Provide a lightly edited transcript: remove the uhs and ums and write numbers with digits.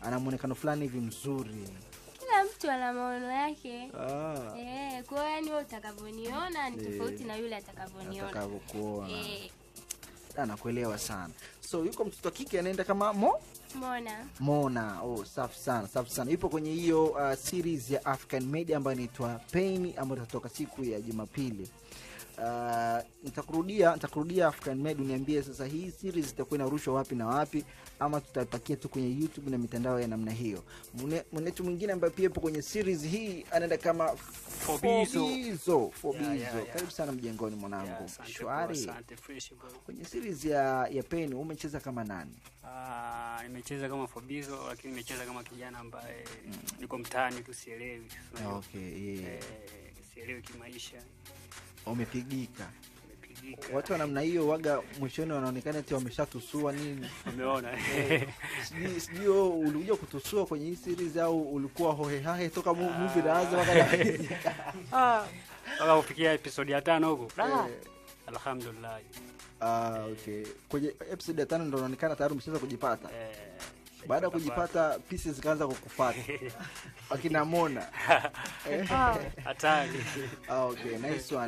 Ana muonekano fulani hivi mzuri. Kila mtu ana maono yake. Ah. Eh, kwa hiyo yani wewe utakavyoniona ni tofauti na yule atakavyoniona. Atakavyokuona. Eh. Anakuelewa sana. So yuko mtoto wa kike anaenda kama Mona. Mona. Oh, safi sana, safi sana. Yupo kwenye hiyo series ya African Media ambayo inaitwa Pain ambayo itatoka siku ya Jumapili. Nitakurudia African Media uniambie sasa hii series itakuwa inarushwa wapi na wapi, ama tutaipakia tu kwenye YouTube na mitandao ya namna hiyo. Mwenetu mwingine ambaye pia yupo kwenye series hii anaenda kama Fobizo. Fobizo. Fobizo. Yeah. Karibu sana mjengoni mwanangu. Yeah, asante bro, Shwari. asante, fresh bro. Kwenye series ya Pain umecheza kama nani? Nimecheza kama Fobizo, lakini nimecheza kama kijana ambaye niko mtaani tu, sielewi. Unajua? Okay, yeah. Sielewi kimaisha. Umepigika. Nimepigika. Watu wa namna hiyo waga mwishoni wanaonekana eti wameshatusua nini. Umeona? Sijui wewe ulikuja kutusua kwenye hii series au ulikuwa hohehahe toka movie inaanza mpaka inamalizika? Mpaka kufikia episode ya 5 huko. Alhamdulillah. Okay. Kwenye episode ya 5 ndo unaonekana tayari umeshaanza kujipata. Baada ya kujipata pieces zikaanza kukufuata. Akina Mona. Hatari. Okay, nice one.